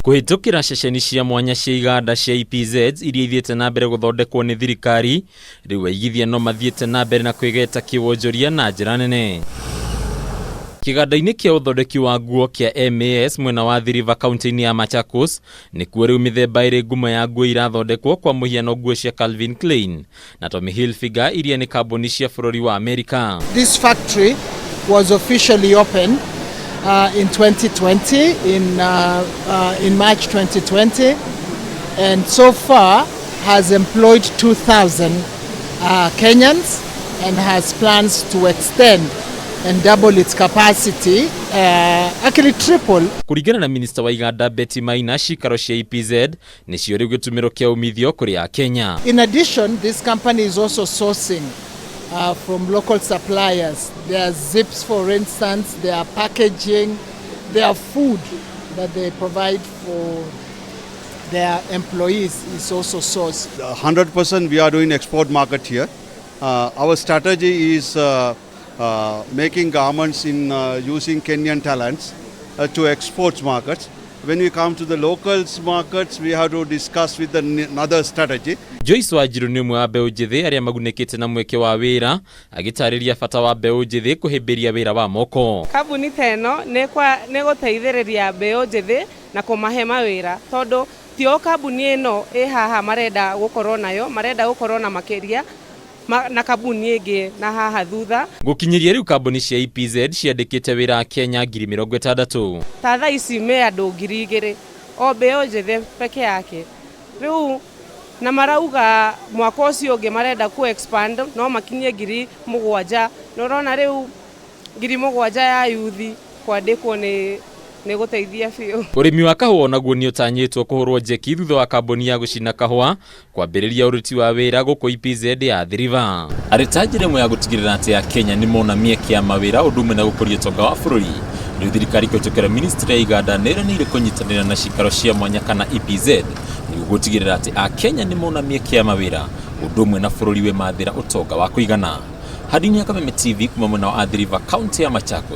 Kũhĩtũkĩra ceceni cia mwanya cia iganda cia EPZs iria ithiĩte na mbere gũthondekwo nĩ thirikari, rĩu aigithia no mathiĩte na mbere na kwĩgeta kĩwonjoria na njĩra nene. Kĩganda-inĩ kĩa ũthondeki wa nguo kĩa MAS mwena wa Athi River kaunti-inĩ ya Machakos nĩkuo rĩu mĩthemba ĩrĩ ngumo ya nguo irathondekwo, kwa mũhiano nguo cia Calvin Klein na Tommy Hilfiger iria nĩ kambuni cia bũrũri wa Amerika. This factory was officially opened in 2020, in March 2020, and so far has employed 2,000 Kenyans and has plans to extend and double its capacity, actually triple. Kũringana na minista wa iganda Betty Maina, cikaro cia EPZ nĩcio rĩu gĩtumĩro kĩa umithio kũrĩ a Kenya. In addition, this company is also sourcing from local suppliers. Their zips, for instance, their packaging, their food that they provide for their employees is also sourced. 100% we are doing export market here. Our strategy is making garments in using Kenyan talents to export markets. When we come to the locals markets, we have to discuss with the another strategy. Joyce Wanjiru nĩ ũmwe wa mbeũ njĩthĩ arĩa magunĩkĩte na mweke wa wĩra, agĩtarĩria bata wa mbeũ njĩthĩ kũhĩmbĩria wĩra wa moko. Kambuni ta ĩno nĩ gũteithĩrĩria mbeũ njĩthĩ na kũmahe mawĩra, tondũ ti o kambuni ĩno ĩ haha marenda gũkorwo nayo, marenda gũkorwo na makĩria na kambuni ĩngĩ na haha thutha. Gũkinyĩria rĩu kambuni cia EPZ ciandĩkĩte wĩra Kenya 60,000. Ta thaa ici me andũ 2,000 o mbeũ njĩthĩ peke yake rĩu, na marauga mwaka ũcio ũngĩ marenda ku expand no makinyie 7,000, na ũrona rĩu 7,000 ya yuthi kwandĩkwo nĩ gũteithia biũ. Ũrĩmi wa kahũa onaguo nĩ ũtanyĩtwo kũhũrwo njeki thutha wa kambuni ya gũcina kahũa kwambĩrĩria ũruti wa wĩra gũkũ EPZ ya Athi River. Arĩ ta njĩra ĩmwe ya gũtigĩrĩra atĩ Akenya nĩ mona mĩeke ya mawĩra ũndũ ũmwe na gũkũria ũtonga wa bũrũri, rĩu thirikari kũhĩtũkĩra ministry ya iganda nĩ ĩranĩire kũnyitanĩra na cikaro cia mwanya kana EPZ nĩguo gũtigĩrĩra atĩ Akenya nĩ mona mĩeke ya mawĩra ũndũ ũmwe na bũrũri wĩmathĩra ũtonga wa kũigana. Hadini ya Kameme TV kuma mwena wa Athi River, kaunti ya Machakos.